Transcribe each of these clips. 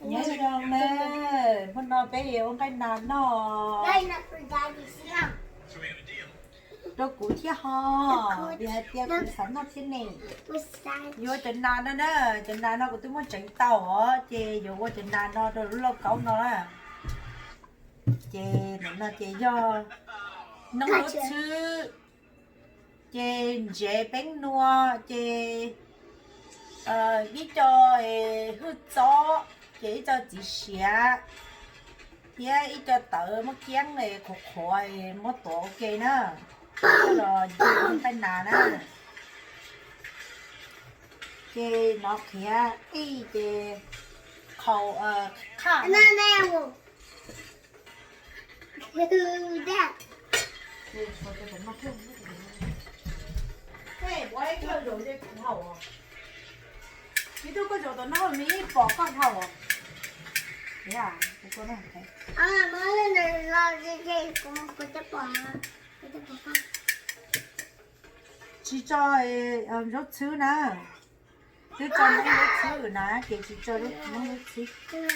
Nyob zoo na, hnub no peb yuav ua nqaij nas noj rau kuv thiab ho. Vim hais tias kuv xav noj thiab ne. Yuav ua cov nas no na, cov nas no kuv twb muab tseev tau os, ces yuav ua cov nas no rau lub lauj kaub no na. Ces ntawm no ces yog noob lub txhwb, ces ntsev peeb nua, ces ib co hwj txob, ces ib co txiv siav, thiab ib co tawv muab kiab qhuav qhuav muab tuav ua ke na, coj los ua nqaij nas na. Ces nov qhiav qij ces qhaus qhaj. Ib tug koj zaum tom no me ib pom koj dhau. Tsis tso zaub txhwb na. Twb tso noob zaub txhwb na, ces tsis tso noob zaub txhwb.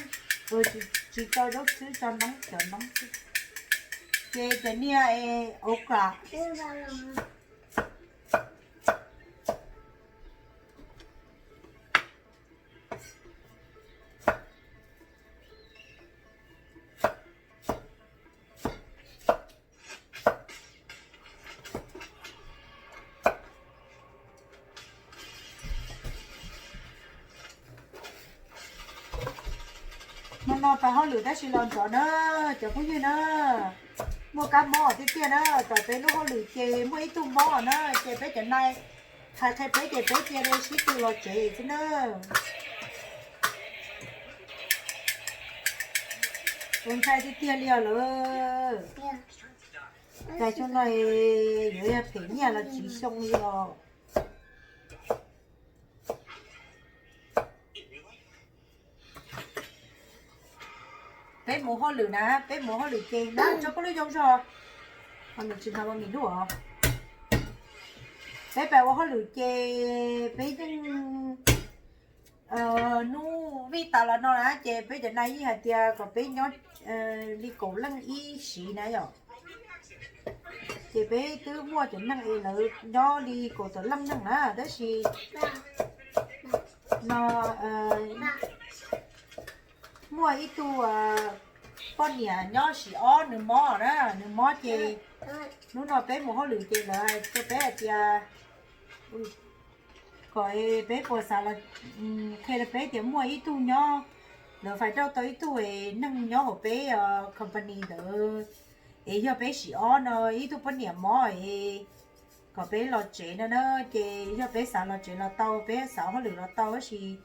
Tsis tso zaub txhwb, tso noob cov noob xwb. Ces cov niag okra. Hmo no pab hauj lwm tab sis los nrov na, cov phooj ywg na, muaj kab mob tiag tiag na, tom peb lub hauj lwm ces muaj ib tug mob na, ces peb cov nai hais qhia peb ces peb cia li sib tw los tsev xwb na. Ua ntshai tiag tiag li os lawm. Cas xyoo no yuav yog phem nyiaj los tsis xyoo li os. Peb mus hauj lwm na, peb mus hauj lwm ces na tso koj lub yoo zog. Tsis hnav ua mis lub os. Peb pais ua hauj lwm ces peb yeej hnub vij tas los no na ces peb cov nai yeej hais tias kom peb nyob li kaum leej ib siv na yom. Ces peb twb muaj cov neeg es lawv nyob li kaum tawm leej neeg na tab sis no muaj ib tug poj niam nyob sim ob nws mob na, nws mob ces hnub no peb mus hauj lwm ces lawv hais rau peb hais tias kom peb puas xav los qhia rau peb tias muaj ib tug nyob, lawv fais rau tau ib tug neeg nyob hauv peb company ntawd es yog peb sim ob no ib tug poj niam mob es kom peb los tsev no na, ces yog peb xav los tsev los tau, peb xav hauj lwm los tau tab sis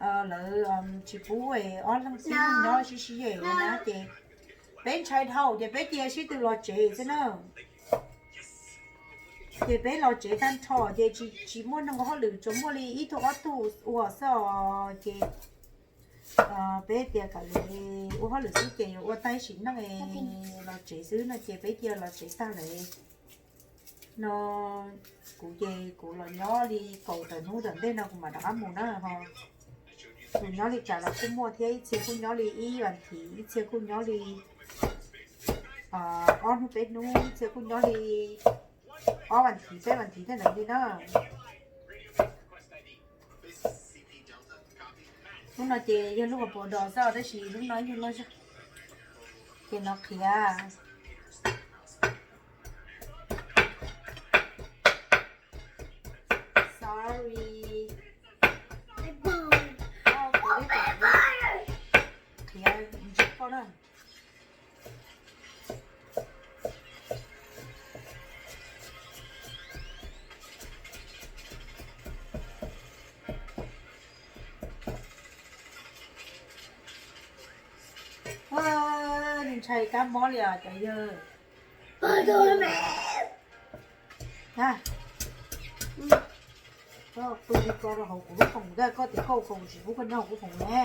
lawv tsis pub ob leeg xwb nyob sib sib ze na ces peb ntshai dhau ces peb cia sib tw los tsev xwb na. Ces peb los tsev tag nrho ces tsis muaj neeg ua hauj lwm, tsuas muaj li ib tug ob tug ua xwb os ces peb tias kom lawv ua hauj lwm xwb ces yuav ua tag sim neej los tsev xwb no ces peb cia los tsev tag lawm. No kuv ces kuv los nyob li kaum tawm hnub tom ntej no kuv mam rov qab mus na ho. Kuv nyob li cas los kuj muaj thiab, ib txhia kuj nyob li ib vas thiv, ib txhia kuj nyob li ob hnub peb hnub, ib txhia kuj nyob li ob vas thiv peb vas thiv tej ntawd li na. Hnub no ces yog lub hauv paus dos xwb tab sis hnub no yog loj zog ces no qhiav. Sorry. Qhiav ntsis koj na. Ntshai kab mob li os cov yawg. Koj pw li ko rau hauv kuv lub foos ntag, koj tias koj ua foos tsis pub koj nyob hauv kuv foos ne.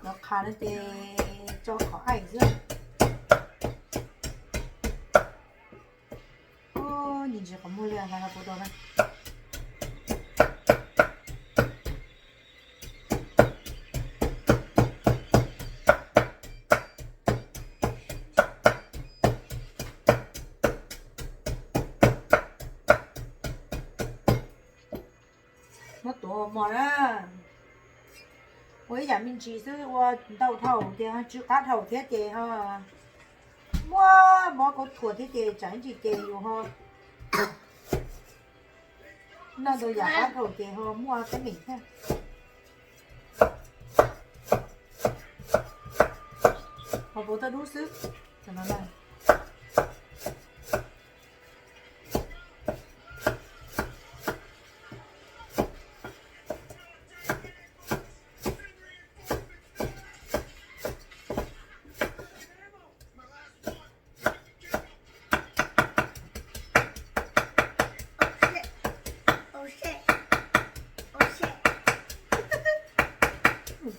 Cov qhav no ces tso qhov aim xwb. Nim ntsis qhov muag li hais puas tau na. Muab tuav ua mov na. Ua ib yam me ntsis xwb, ua ntau dhau ces tsw qab dhau thiab ces ho muab mov kaus thuam thiab ces tsam ib ntsis ces yus ho noj ntau yam qab dhau ces ho muaj teeb meem thiab. Ho puv toj dub xwb.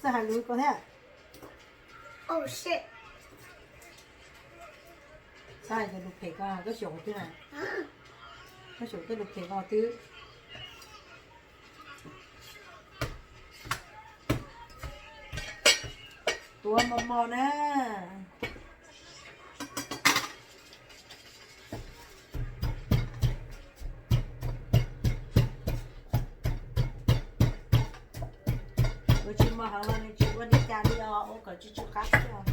Txawj hais lus ko thiab. Txhob hais cov lus phem ko, koj xyaum qhov twg na? Koj xyaum tej lus phem ko twb. Tuav mos mos na. Ua tsis mos heev los nws tsis ua li cas li os, ua kom tsw tsw qab xwb os.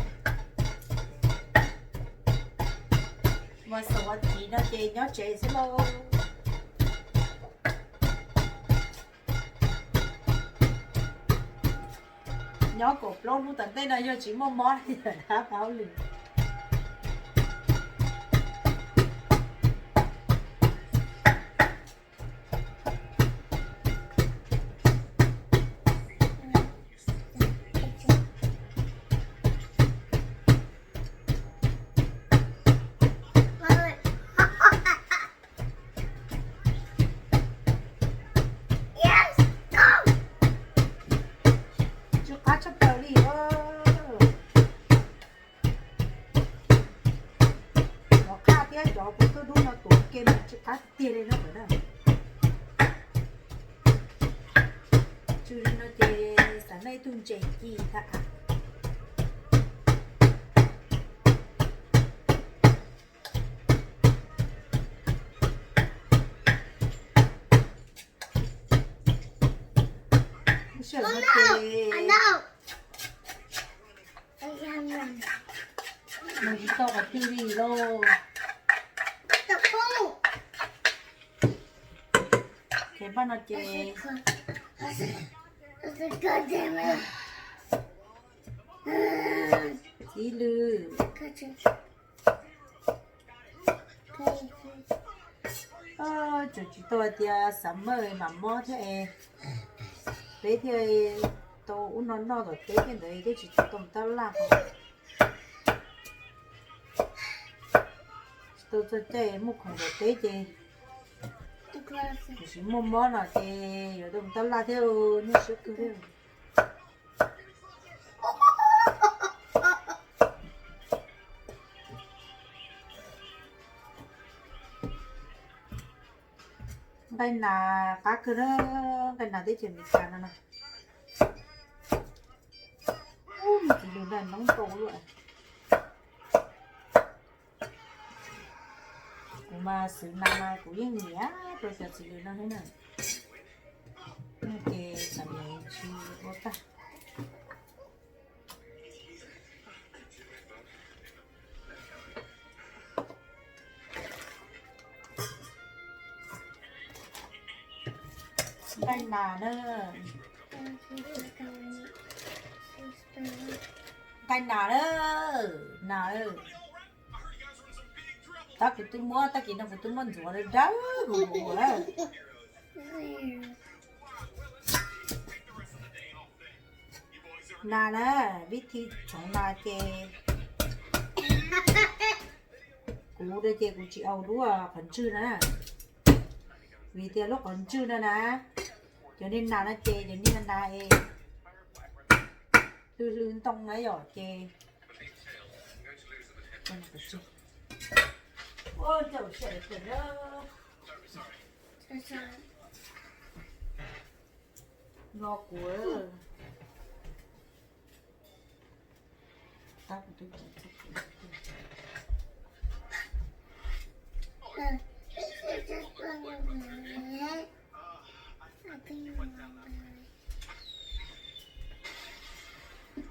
Mas xaum vas thiv no ces nyob tsev xwb lauj. Nyob kaum plaub hnub tom ntej no yog tsis muaj mob li lawm na pab hauj lwm. Tsw qab tshaj plaws li. Cov qab thiab cov puv toj dub no tuav ua ke mas tsw qab tiag tiag li no lawm na. Tsw li no ces xav noj ib tug ntses ci thiab. Lub sij hawm no ces mus tsis tau qhov twg li lauj. Ces npaj no ces txiv lws. Tseem tsis tau hais tias xav maj mam mob thiab es peb thiaj tau ub no noj tom teb thiab ntawd twb tsis tau tab laj. Tsis tau txog caij muaj khoom tom teb ces, tiam sis muaj mob no ces yuav tau tab laj thiab, nyuaj siab kawg thiab. Nqaij nas qab kawg na, nqaij nas teb chaws Amelikas no na. Ub, txiv lws ntawm noob tau luaj. Kuv mas xwm nas mas kuv yeej nyiam rau cov txiv lws no thiab na. Ces xam niam tsis ua tag. Nqaij nas na. Nqaij nas na. Nas. Tab kuv twb muab, tag kis no kuv twb muab ntxuav dawb huv huv lawm. Nas na, vib thi txhoov nas ces kuv ces kuv tsis au lub qhov ntswg na, vim tias lub qhov ntswg no na, cov niag nas no ces cov niag nas es hlw hlw ntoo na yom ces no kuv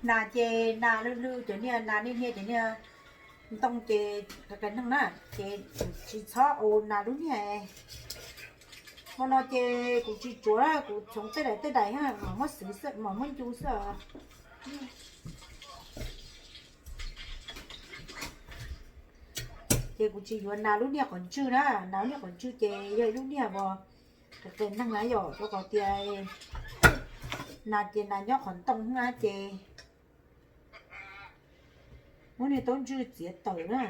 Nas ces nas lwj lwj cov niag nas niaj niag cov niag ntoo ces qias qias neeg na, ces tsis txhob ua nas lub niag. Hmo no ces kuv tsis tsuav, kuv txhoov tej daim tej daim mam muab xwv xwb, mam muab ncu xwb. Ces kuv tsis yuav nas lub niag qhov ntswg na, nas lub niag qhov ntswg ces yog ib lub niag uas qias qias neeg na yom, rau qhov tias nas ces nas nyob qhov ntoo na ces muab niag taub ntswg txiav tawm na.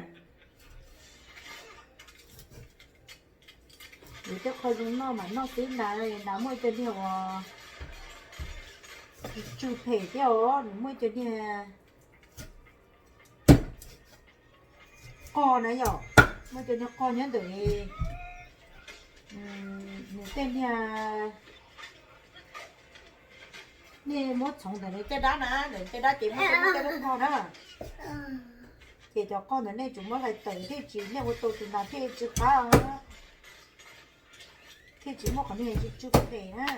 Yus tej qho zoo noj mas noj xwb, nas nas muaj cov niag uas tsw phem thiab os, nws muaj cov niag qoj na yom, muaj cov niag qoj nyob ntawm nws tej niag, nej muab txhoov ntawm nws caj dab na, ntawm caj dab ces muaj cov niag qoj na. Ces cov qoj ntawd nej tsum muab hlais tawm thiaj tsis, nej ua tau tus nas thiaj tsis qab, thiaj tsis muaj qhov niag tsw tsw phem na.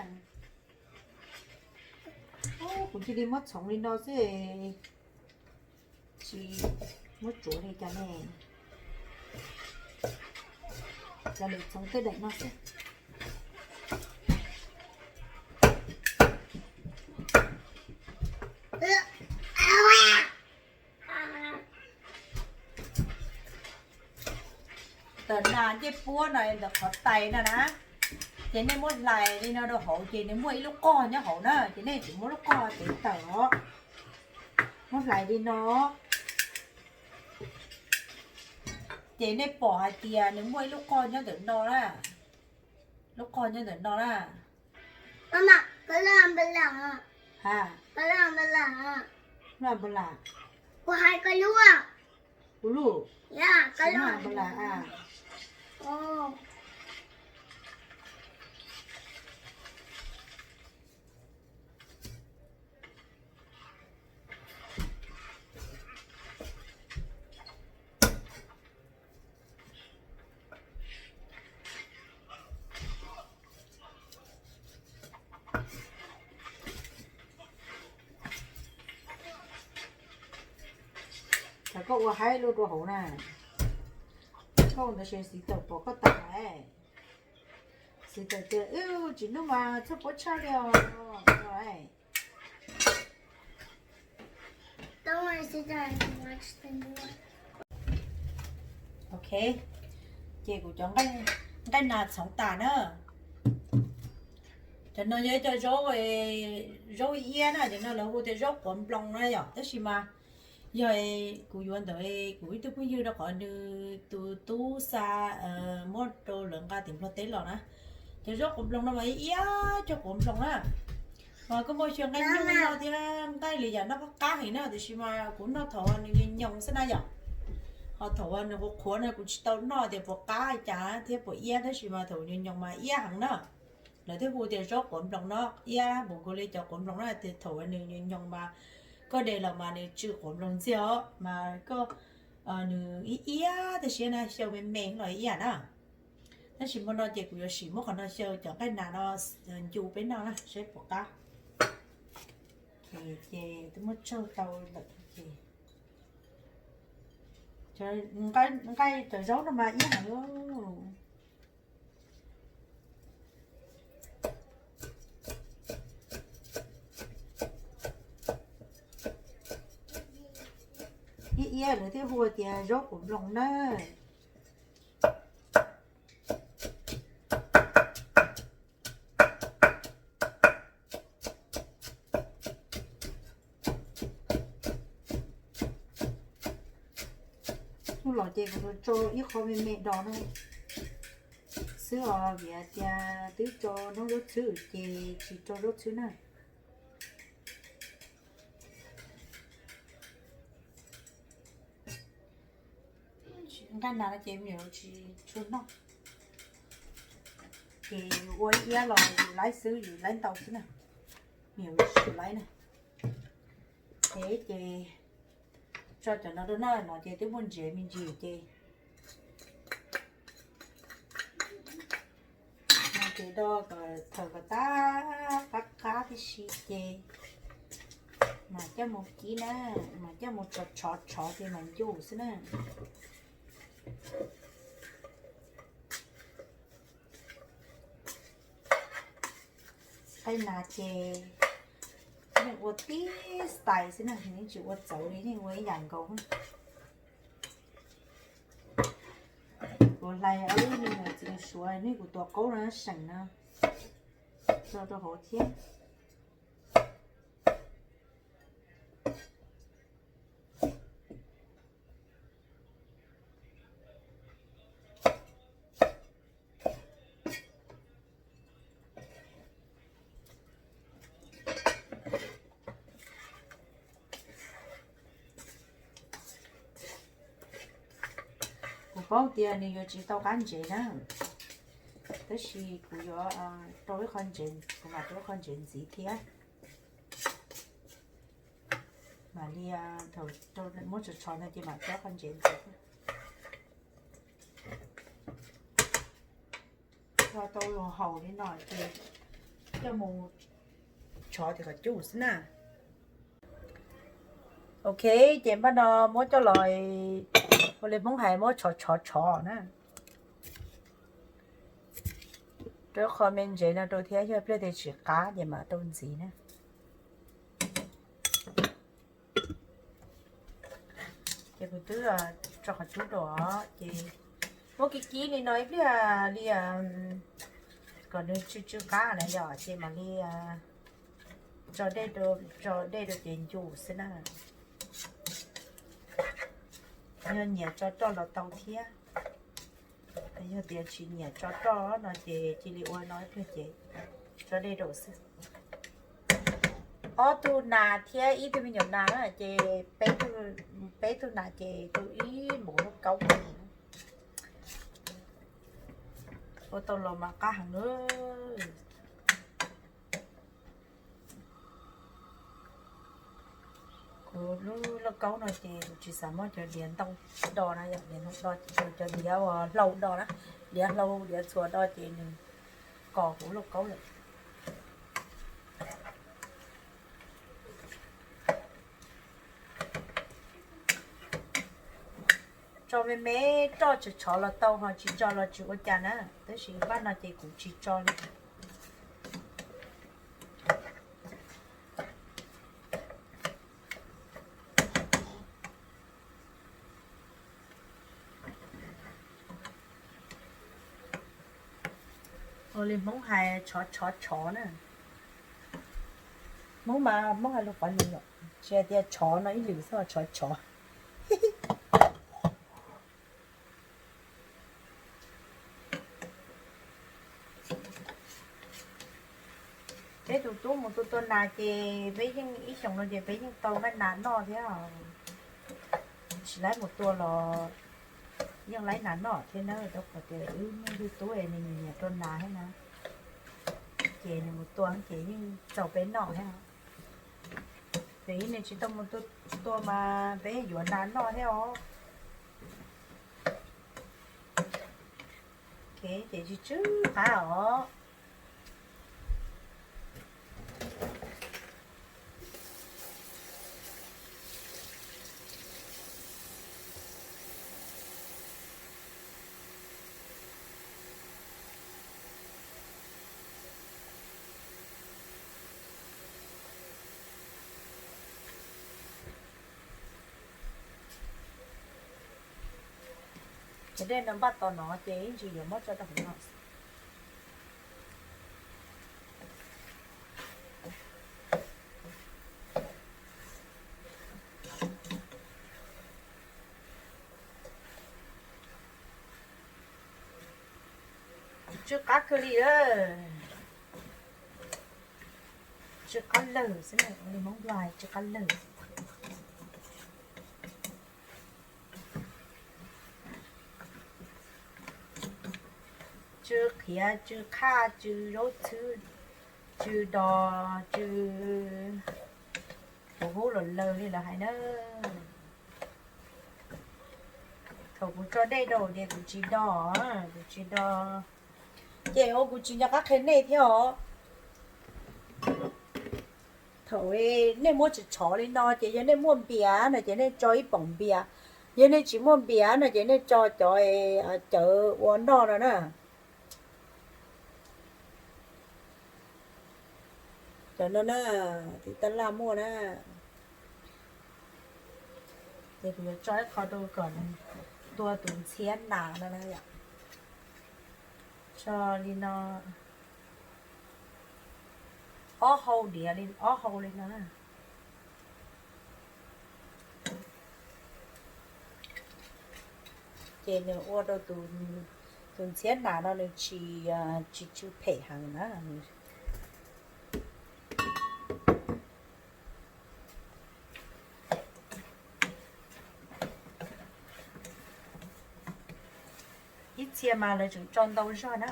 Kuv cia li muab txhoov li no xwb, tsis muab tsuav li cas ne. Cov lawv txhoov tej daim no xwb. Ntawm nas ncej puab no ntawm qhov tais no na, ces nej muab hlais li no rau hauv ces nws muaj ib lub qoj nyob hauv na, ces nej tsum muab lub qoj tev tawm os. Muab hlais li no, ces nej pom hais tias nws muaj ib lub qoj nyob ntawm no na, lub qoj nyob ntawm no na. Ha, lub npalas, kuv lub, kuv lub npalas a. Thaum koj ua haib lub rau hauv na, koj ntawd ces txiv tawm pom koj tas lawm. Txiv tawm tias, Wb tsis noj mas txhob pov tshaj li os. Ok, ces kuv cov nqaij nas txhoov tas na. Cov no yog cov zaub, zaub iab na, cov no lawv hu tias zaub quav nploos na yom, tab sis mas yog kuv yuav ntawd kuv ib tug phooj ywg rau qhov nws tus tub xa muab rau lawv nqa tim Nplog teb los na. Cov zaub quav nploos no mas iab cov quav nploos na. Mas koj muaj xyaw nqaij nyuj noj thiab nqaij li yam noj qab qab heev na, tiam sis mas kuv noj thaum nws nyoos nyoos xwb na yom. Ho thaum nws qhuav qhuav no kuv tsis tau noj tias puas qab cas thiab puas iab, tab sis mas thaum nws nyoos mas iab heev na. Lawv thiaj hu tias zaub quav nploos no, iab npaum nkaus li cov quav nploos na, tias thaum nws nyoos nyoos mas koj de los mas nws tsw quav nploos ntxiag os, mas koj, nws ib iab tib si na, xyaw me me los ib yam na. Tab sis hmo no ces kuv yuav sim muab qhov no xyaw cov nqaij nas no ncu peb noj na seb puas qab. Ces twb muab tsawg tau lawm ces nqaij cov zaub no mas iab heev. Ib iab lawv thiaj hu tias zaub quav nploos na. Hnub los ces kuv tso ib qho me me dos no xwb os, vim tias twb tso noob zaub txhwb ces tsis tso zaub txhwb na. Nqaij nas no ces me nyuam tsis tshua noj, ces yus ua ib iab los yus laib xwb, yus laib ntau xwb na, me nyuam tsis laib na. Ces, ces tso cov no rau noj no ces twb muaj ntsev me ntsis ces no ces do kom thaum kom tab qab qab tib si ces Mas coj mus kib na, mas coj mus tshov tshov tshov ces mas ncuj xwb na. Qej nas ces nej ua tib style xwb na, nej tsis ua txawv li, nej ua ib yam nkaus. Kuv hlais ob lub me nyuam txiv suav nej kuv tua qaub no seem no tso rau hauv thiab. Kuv paub tias nws yuav tsis tau qab ntsev na, tab sis kuv yuav rau ib qho ntsev, kuv mam rau ib qho ntsev ntxiv thiab. Mam li thaum muab tshov tshov no ces mam rau ib qho ntsev ntxiv thiab. Tso tau los haus li no ces coj mus tshov tias kom cub xwb na. Ok, ces npaj no muab coj los, ua li Hmoob hais muab tshov tshov tshov na. Rau qho me ntsev no rau thiab, yog pliag tias tsis qab ces mam rau ntxiv na. Ces kuv twb tso qhov cub rau ces muab kib kib li no ib pliag li kom nws tsw tsw qab na yom, ces mam li tso dej rau, tso dej rau ces ncuj xwb na. Yog nyias tso roj los tau thiab, yog tias tsis nyiam tso roj no ces cia li ua no ib pliag ces tso dej rau xwb. Ob tug nas thiab ib tug me nyuam nas na ces peb tug nas ces rau ib npaum lub kaub. Ua tau los mas qab heev na. Kuv lub lauj kaub no ces kuv tsis xav muab cov diav ntoo do na yom, diav ntoo do ces cov diav uas hlau do na, diav hlau diav txhuas do ces nws kos kuv lauj kaub lawm. Tso me me roj tshov tshov los tau, ho tsis tso los tsis ua cas na, tab sis npaj no ces kuv tsis tso li. Ua li Hmoob hais tshov tshov tshov na. Hmoob mas Hmoob hais lus qhov li yom, tsis hais tias tshov no ib lwm xwb, tshov tshov. Peb tus tub mus tua tua nas ces peb yeej ib xyoos no ces peb yeej tau nqaij nas noj thiab. Tsis laib mus tua los yeej laib nas noj thiab na, rau qhov tias wb muaj ib tug tub es nws nyiam tua nas thiab na, ces nws mus tua ces yeej tau peb noj thiab. Ces nws tsis tau mus tua mas peb yuav nas noj thiab os. Ces tsw tsw qab os. Ces dej no npaj tos no ces ib ntsis yuav muab tso rau hauv no. Tsw qab kawg li, tsw qab lawg xwb, ua li Hmoob Nplog hais tsw qab lawg. Tsw qhiav, tsw qhaj, tsw zaub txhwb, tsw dos, tsw puv hub los lawg li lawv hais na. Thaum kuv tso dej rau ces kuv tsis do, kuv tsis do, ces ua kuv tsis nco qab qhia nej thiab os. Thaum nej muab tshov tshov li no ces yog nej muaj npias no ces nej tso ib poom npias, yog nej tsis muaj npias no ces nej tso cov cawv ua noj no na. Cov no na, tiv taj laj muaj na. Ces kuv yuav tso ib qho rau kom nws tua tus ntxhiab nas no na yom. Tso li no, ob hau diav li, ob hau li no na. Ces nws ua rau tus ntxhiab nas no nws tsis, tsis tsw phem heev na. Ib txhia mas lawv tseem tso ntau zog na,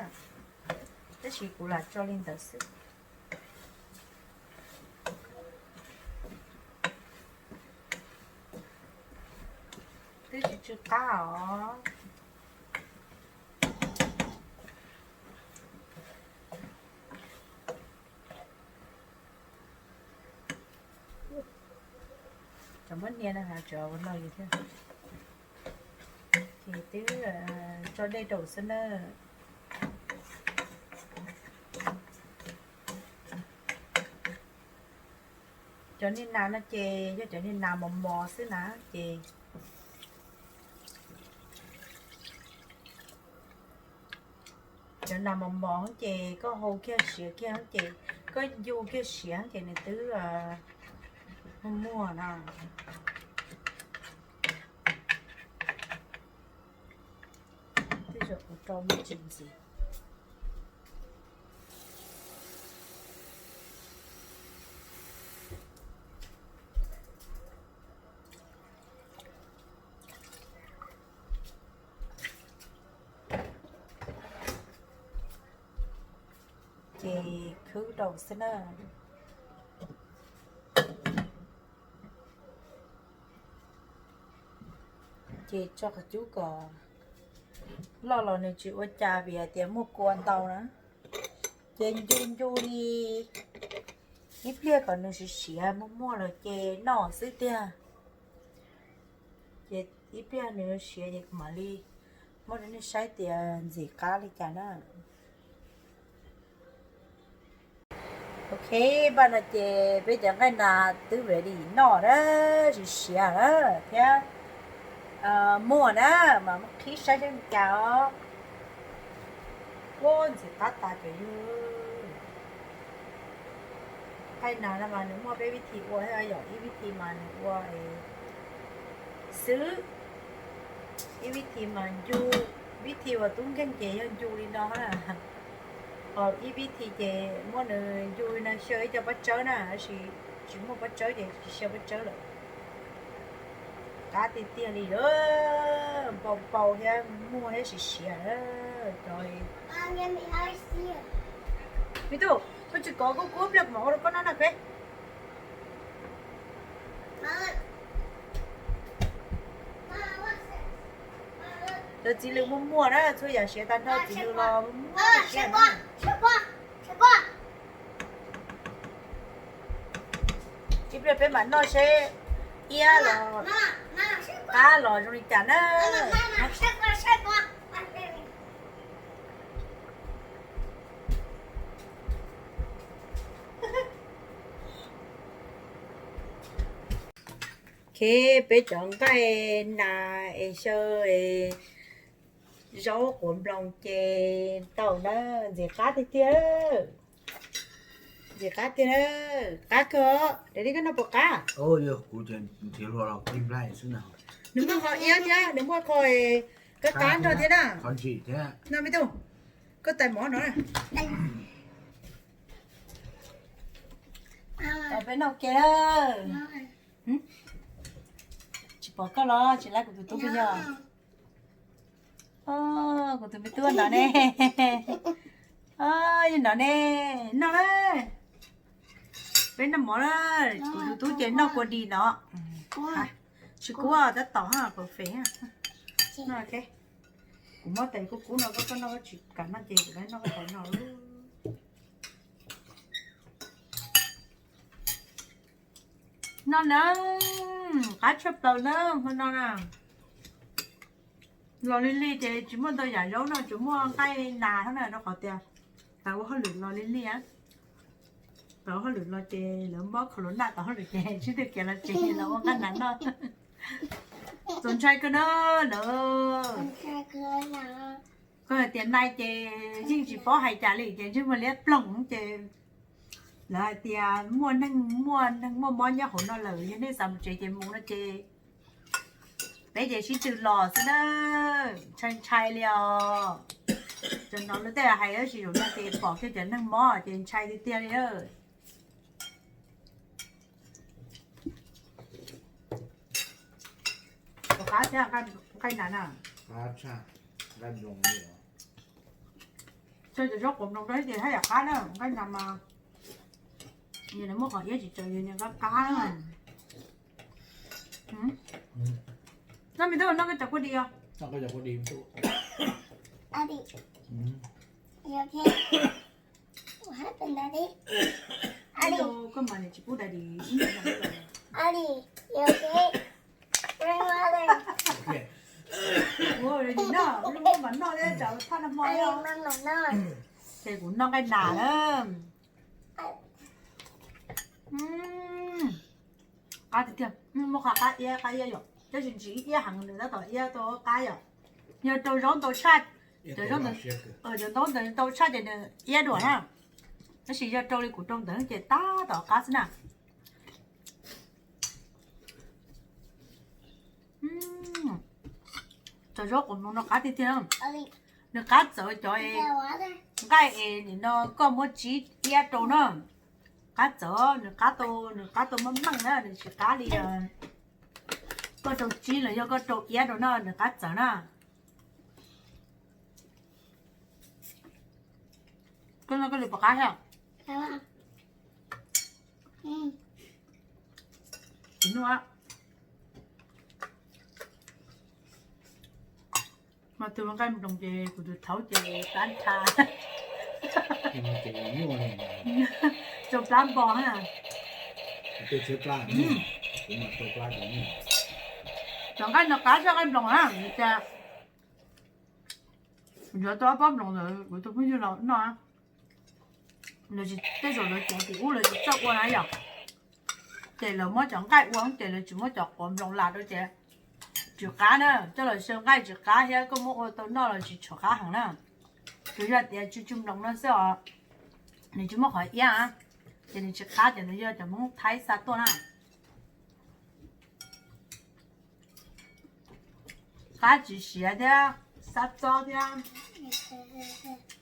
tab sis kuv lam tso li ntawd xwb. Twb tsis tsw qab os. Cov muab hnia no tseem ua no li thiab. Ces twb tso dej rau xwb na. Cov niag nas no ces yog cov niag nas mos mos xwb na ces cov nas mos mos ces koj hau kiag siav kiag ces koj ncu kiag siav ces nws twb muag muag no. Tej zaum kuv rau me ntsis ntxiv. Ces khwb rau xwb na. Ces tso qhov cub kom loj los nws tsis ua cas vim hais tias muaj kua ntau na. Ces ncu ncu li ib pliag kom nws siav siav muag muag lawm ces noj xwb tiag. Ces ib pliag nws siav ces kuv mam li muab rau nej saib tias ntxim qab li cas na. Ok, npaj no ces peb cov nqaij nas twb ready noj na, siav siav na thiab muag na, mas muab qhib saib seb li cas os. Ua ntxim qab tas cov yug. Nqaij nas no mas nws muaj peb vib thi ua thiab yom, ib vib thi mas nws ua xwb, ib vib thi mas ncu, vib thi uas tub nkeeg ces yog ncu li no na. Ho ib vib thi ces muab nws ncu li no xyaw ib co pob tsawb na, tab sis tsis muaj pob tsawb ces tsis xyaw pob tsawb lawm. Qab tiag tiag li lawm, npau npau thiab muag thiab siav siav cov. Me tub, koj tsis kov kuv ib pliag kuv mam ua rau koj noj na peb. Cov txiv lws muaj muaj na, txhua yam siav tag nrho txiv lws los muaj siav na. Ib pliag peb mam noj seb iab los qab los zoo li cas na. Ok, peb cov nqaij nas es xyaw es zaub quav nploos ces tau na, ntxim qab tiag tiag. Ntxim qab tiag na, qab kawg os. Daim li koj noj puas qab? Nws muaj qhov iab thiab, nws muaj qhov qab qab nrog thiab na. No me tub, koj tais mov no na. Peb noj ke na. Tsis pom koj los tsis laiv kuv tus tub pes yog. Kuv tus me tub no ne. Yog no ne, noj na. Peb noj mov na, kuv tus tub ces noj kua dis no. Tsis kub tab tom perfect. Kuv muab tais kub kub no koj noj, koj tsis kam noj ces kuv noj koj tais no. No na, qab tshaj plaws na, hmo no na. Los li li ces tsis muaj ntau yam zaub no, tsuas muaj nqaij nas thiab na, rau qhov tias lawv ua hauj lwm los li li. Lawv ua hauj lwm los ces lawv mob corona tau hauj lwm ces sib tw khiav los tsev los ua nqaij nas noj. Txaus ntshai kawg na lawm. Koj hais tias nai ces yeej tsis paub hais cas li ces ntsej muag liab ploog ces lawv hais tias muaj neeg, muaj neeg muaj mob nyob hauv no lawm, yog nej xav mus tsev ces mus no ces peb ces sib tw los xwb na. Ntshai ntshai li os. Tam no lawv tej hais tab sis zaum no ces pom kiag cov neeg mob ces ntshai tiag tiag li. Qab thiab nqaij nas na. Tso cov zaub quav nploos rau ces haj yam qab na, nqaij nas mas nws muaj qhov iab tsis tsaws, nws qab qab. Noj me tub, noj koj cov kuaj di os. Koj mas niam tsis pub dais di. Ua li noj, lub noj mas noj thiab tsam thaj no hmo no. Ces kuv noj nqaij nas na. Qab tiag tiag, muaj qhov qab iab qab iab yom, tab sis tsis iab heev, nws tab tom iab tau qab yom. Yog rau zaub ntau tshaj, cov zaub ntau tshaj ces nws iab dua na. Tab sis yog rau li kuv rau ntawd ces tab tom qab xwb na. Cov zaub quav nploos no qab tiag tiag. Nws qab txawv cov nqaij es nim no koj muab tsib iab rau na. Qab txawv, nws qab tau, nws qab tau meej meej na, nws tsis qab li koj rau tsib los yog koj rau iab rau no, nws qab txawv na. Koj noj koj li puas qab thiab? Tsis noj. Mas tus nqaij nploos ces kuv tus thaub ces plab ncha. Rau plab npo na. Cov nqaij no qab tshaj nqaij nploos na, cas yuav tau ob pob nploos ntawd kuv tus phooj ywg los noj. Lawv tsis, tej zaum lawv cov tim ub lawv tsis txawj ua na yom. Ces lawv muab cov nqaij ua ces lawv tsis muab cov quav nploos lam rau ces tsis qab na, coj los xyaw nqaij tsis qab thiab koj muab ua tau noj los tsis tshua qab heev na. Tsuas yog tias tsw tsw nploos no xwb os, nws tsis muaj qhov iab, ces nws tsis qab, ces nws yog cov Hmoob Thaib xa tuaj na. Qab tsis siav thiab, xab txob thiab,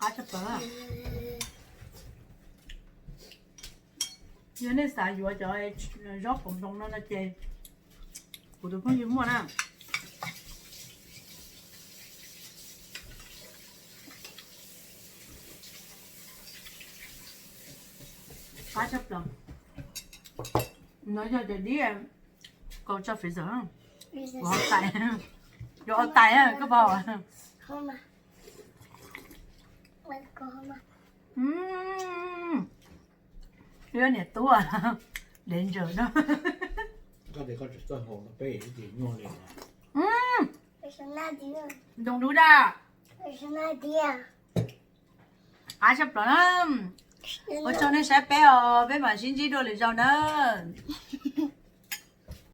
qab tshaj plaws. Yog nej xav yuav cov zaub quav nploos no no ces kuv tus phooj ywg muaj na. Qab tshaj plaws. No yog cov dib kaus tso freezer, ua tais, yuav ua tais koj pom. Yog niam tub dev ntsaws no. Ntoo dub daj. Qab tshaj plaws na. Ua tsaug nej saib peb os, peb mam sib ntsib dua lwm zaus na.